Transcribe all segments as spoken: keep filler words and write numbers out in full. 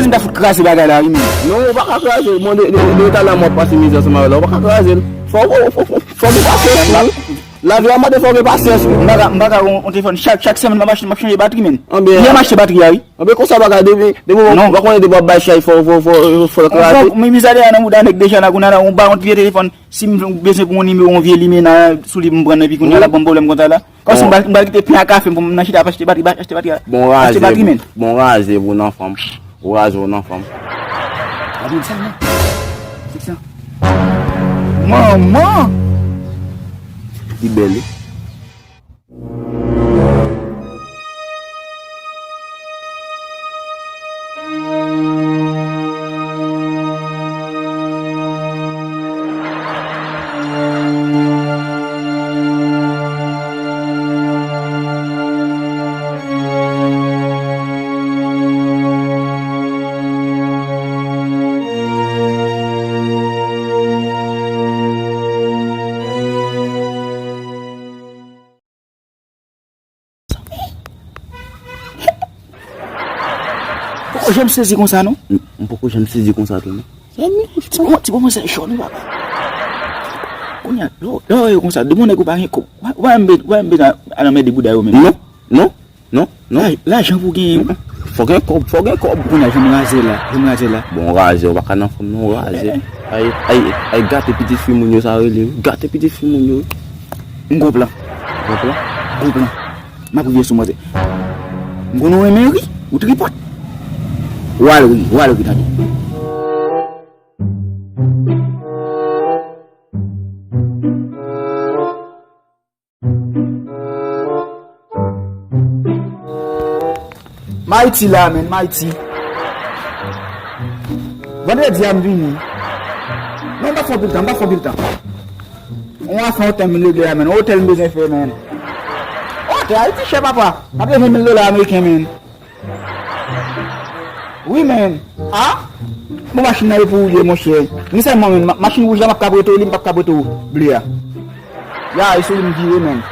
M ta fout kraze bagay la, wi, men. Non, ou pa ka kraze l. Bon, de, de, de talè m ap pase mizè ansanm avè l la, ou pa ka kraze l. Fò, fò, fò, fò, fò gen pasyans, wi. Lavi a mande fò gen pasyans, wi. M pa ka, m pa ka yon, yon telefòn chak, chak semèn m ap achte, m ap chanje batri, men. Anben, yè m achte batri a, wi. Anben, konsa w pa ka depi, depi w, non, w pa konnen depi w ap bay chay, fò, fò, fò, fò l kraze. Fò, men mizè de a nan mouda nèg deja la, kounye a la, yon ba yon ti vye telefòn, si m bezwen pou yon nimewo, yon vye limena sou li pou m pran, epi kounye a l ap ban m pwoblèm konsa la. Kòmsi m pral, m pral kite pen a kafe m pou m nan chita ap achte batri, ba-, achte batri a. Bon, achte batri, men. Bon, raze pou nan fanm. Ou raze ou nan fanm. Pa di sa, non. Di sa. Manman! Li bèl, wi. Poko janm sezi konsa, non? M, m poko janm sezi konsa tou, non. Ti bon, ti bon, mwen se jòn, papa. Kounye a, lè w, lè w wè yo konsa, depi yon nèg ou pa gen kòb, w pa, w pa menm be-, w pa menm bezwen al anmède bouda yo menm. Non, non, non, non. La, lajan pou genyen, wi. Fò gen kòb, fò gen kòb. Kounye a, jan m raze la, jan m raze la. Bon, raze, ou pa ka nan fanm non, raze. Ay, ay, ay, gate pitit fi moun yo, sa rele, wi. Gate pitit fi moun yo. M gon plan. Gon plan? Gon plan. M ap rive sou manzè. M konnen w renmen ri, ou tripòt. W al ri, w al ri, tande. Mighty la, men, Mighty. Vandredi a m vini. Non, m pa fè anpil tan, m pa fè anpil tan. Yon afè otèl m regle a, men. Otèl m bezwen fè, men. Otèl Ayiti chè, papa. Katreven mil dola ameriken, men. Wi, men. A? Bon, machin nan e pou ou li ye, monchè. Men sèlman, men, ma-, machin wouj la, m ap ka prete w li, m p ap ka prete w ble a. Ya, e sou li m vire, men.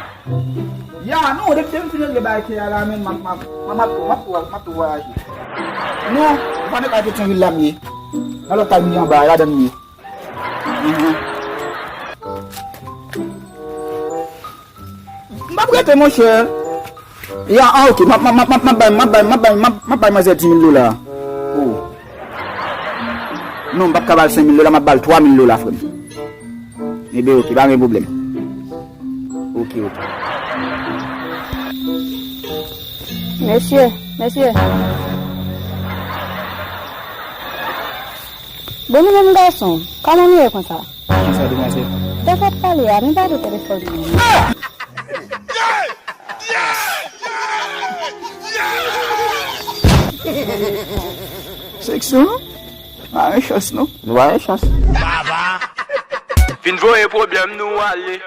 Ya, non, depi, depi m fin regle bagay kè a la, men, m ap, m ap, m ap, m ap, m ap, m ap tou vwayaje. Non, ou pa nan kay Petyonvil la m ye. Nan lòt kay m ye anba a, ladan m ye. Mhm. M p ap rete, monchè. Ya, a, oke, m ap, m ap, m ap, m ap bay, m ap bay, m ap bay, m ap, m ap bay manzè di mil dola. Oh. Non, m p ap ka ba l senk mil dola, m ap ba l twa mil dola, frè m. Ebyen, oke, pa gen pwoblèm. Oke, oke. Mesye, mesye. Bon, nou menm gason, kòman nou ye konsa? Kisa, demwazèl? Tèt ap pale a, men pa de telefòn nan. Seksyon, non? Pa gen chans, non? Nou pa gen chans. Vin voye pwoblèm nou ale.